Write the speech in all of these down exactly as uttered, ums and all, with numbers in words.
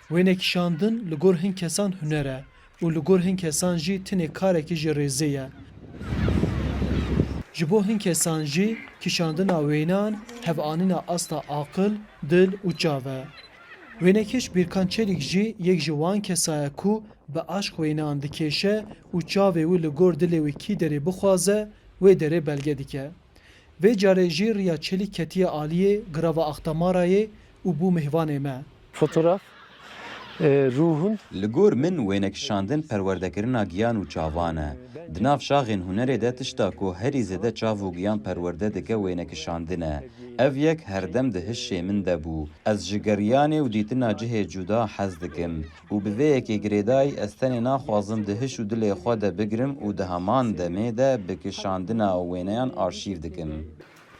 Wênekişandin li gor hin kesan huner e û li gor hin kesan jî tinê karekî ji rêzê ye. Ji bo hin kesan jî kişandina wênan hevanîna asta aqil, dil û çav e. Wênekêş Bîrkan Çelîk jî yek ji wan kesa ye ku bi aşq wêneyan dikêşe û çavê wî li gor dilê wî kî derê bixwaze, wê derê belge dike. Vê carê jî riya Çelîk ketiye aliyê Girava Axtamarayê û bû mêvanê me. Fotoğraf, e, ruhun Li gor min wênekişandin perwerdekirina giyan û çavan e. Di nav şaxên hunerê de tişta ku herî zêde çav û giyan perwerde dike wênekişandin e. Ev yek herdem di hişê min de bû. Ez ji geriyanê û dîtina cihê cuda hez dikim û bi vê yekê girêdayî ez tenê naxwazim di hiş û dilê xwe de bigrim û di heman demê de bi kişandina wêneyan arşîv dikim.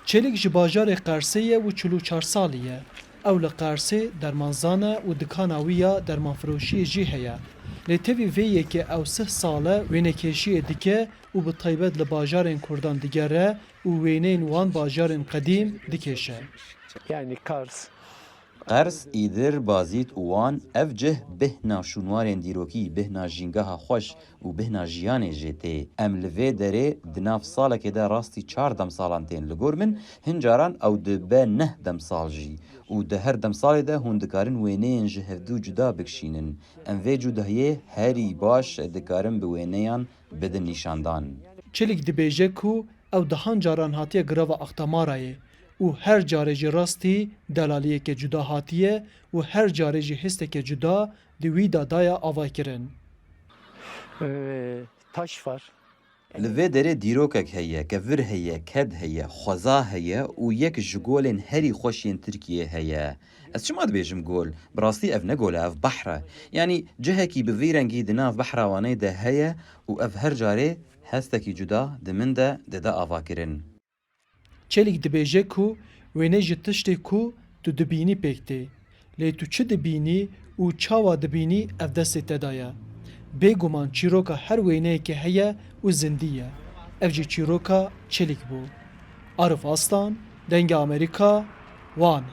Çelîk ji bajarê Qersê ye û çil û çar salî ye. Ew li Qersê dermanzan e û dikana wî ya dermanfiroşiyê jî heye. Lê tevî vê yekê ew sih sal e wênekêşiyê dike û bi taybet li bajarên Kurdan digere û wêneyên wan bajarên qedîm dikêşe. Yani Kars. Qers, Îdir, Bazîd û Wan, ev cih bêhna şûnwarên dîrokî, bêhna jîngeha xweş û bêhna jiyanê jê tê. Em li vê derê di nav salekê de rastî çar demsalan tên. Li gor min hin caran ew dibe neh demsal jî û di her demsalê de hûn dikarin wêneyên ji hevdû cuda bikişînin. Em vê cudahiyê herî baş dikarin bi wêneyan bidin nîşandan. Çelîk dibêje ku ew dehan caran hatiye Girava Axtamarayê û her carê jî rastî delaliyeke cuda hatiye û her carê jî hêsteke cuda di wî de daye avakirin. E, taş var. Li vê derê dîrokek heye, kevir heye, ked heye, xweza heye û yek ji golên herî xweş yên Tirkiyê heye. Ez çima dibêjim gol? Bi rastî ev ne gol e, ev behr e. Yanî cihekî bi vî rengî di nav behra Wanê de heye û ev her carê hestekî cuda di min de dide avakirin. Çelîk dibêje ku wêne ji tiştê ku tu dibînî pêk tê. Lê tu çi dibînî û çawa dibînî ev destê te de ye. Bêguman çîroka her wêneyekê heye û zindî ye. Ev jî çîroka Çelîk bû. Arif Aslan, Dengê Amerîka, Wan.